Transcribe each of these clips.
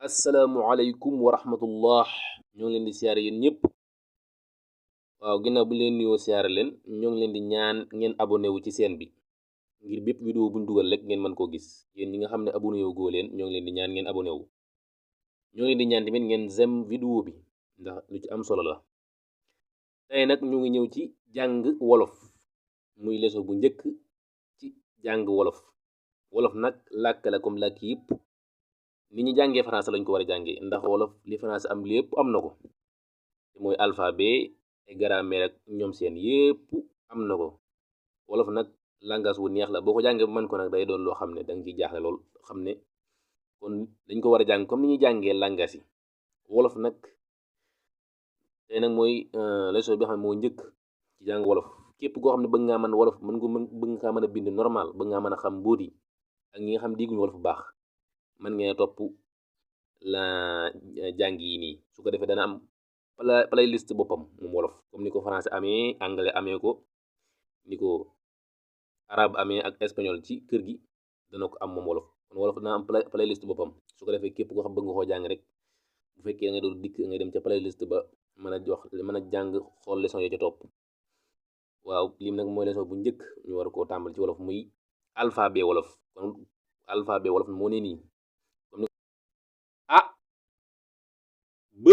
asalaamualeykum wa rahmatullah ñoo ngi leen di siyaare yéen ñëpp. waaw ginnaaw bu leen nuyoo siyaare leen ñoo ngi leen di ñaan ngeen abonné wu ci seen bi ngir bépp vidéo buñ dugal rek ngeen mën koo gis. yéen ñi nga xam ne abonné wu goo leen ñoo ngi leen di ñaan ngeen abonné wu. ñoo ngi leen di ñaan tamit ngeen zem vidéo bi ndax lu ci am solo la. tey nag ñu ngi ñëw ci jàng wolof muy leçon bu njëkk ci jàng wolof. wolof nag làkk la comme làkk yëpp. ni ñu jàngee français lañ ko war a jàngee ndax wolof li français am lépp am na ko te mooy alphabet et grammaire ak ñoom seen yépp am na ko. wolof nag langage wu neex la boo ko jàngee bu mën ko nag day doon loo xam ne danga ciy jaaxle lool xam ne kon dañ ko war a jàng comme ni ñuy jàngee langage yi. wolof nag tey nag mooy leçon bi xam ne moo njëkk ci jàng wolof. képp koo xam ne bëgg ngaa mën wolof bëgg nga mën a bind normal bëgg ngaa mën a xam mbóot yi ak ñi nga xam dégguñu wolof bu baax man ngeen topp la jàng yi nii. su ko defee dana am playlist boppam moom wolof comme ni ko français amee anglais amee ko ni ko arabe amee ak espagnol ci kër gi dana ko am moom wolof. kon wolof dana am playlist boppam. su ko defee képp koo xam bëgg nga koo jàng rek bu fekkee da ngay doon dikk ngay dem ca playlist ba mën a jàng xool leçon yo ca topp. waaw lim nag mooy leçon bu njëkk ñu war koo tàmbali ci wolof muy alphabet wolof. kon alphabet wolof moo ne nii a b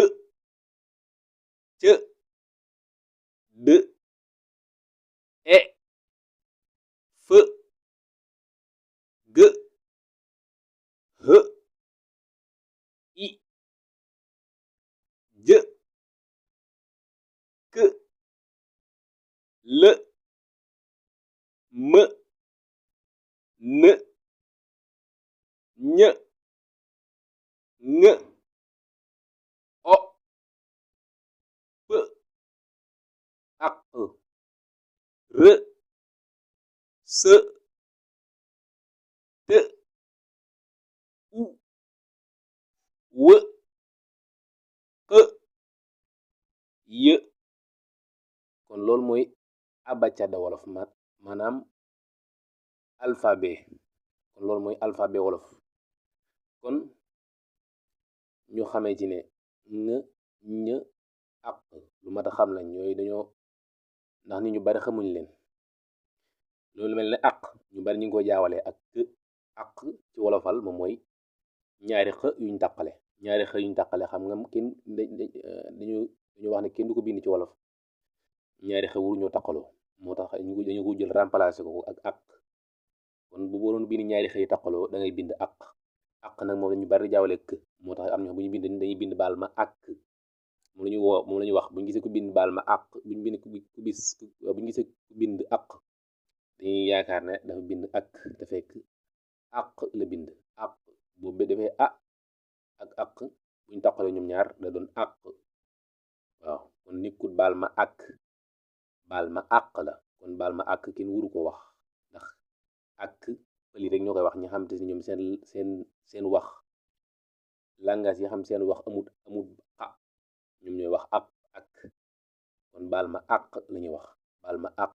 c d e f g h i j k l m n ñ ŋ o p ak r s t u w q y. kon loolu mooy abacada wolof maanaam alphabet. kon loolu mooy alphabet wolof. kon ñu xamee ci ne ŋ ñ ak lu mat a xam lañ ñooy dañoo ndax nit ñu bari xamuñ leen. loolu mel ne ak ñu bari ñu ngi koy jaawalee ak ak ci wolofal moom mooy ñaari x yuñ tàqale. ñaari x yuñ tàqale xam nga kenn dañu wax ne kenn du ko bind ci wolof. ñaari x wuru ñoo taqaloo moo tax dañu ko jël remplacer ko ak kon bu waroon bind ñaari x yi taqaloo da ngay bind ak nag moom la ñu bari jaawale k moo tax am na bu ñu bind dañuy bind baal ma ak moom la ñuy wax bu ñu gisee ku bind baal ma ak bu ñu gisee ku bind ak dañuy yaakaar ne dafa bind ak te fekk ak la bind ak boobu defee ak buñ taqalee ñoom ñaar da doon ak. waaw kon nekkul baal ma ak la kon baal ma ak kenn wuru ko wax ndax ak pëli rek ñoo koy wax ñi xam te ni ñoom seen wax langage yi xam seen wax amut ñoom ñooy wax ak kon baal ma ak la ñuy wax baal ma ak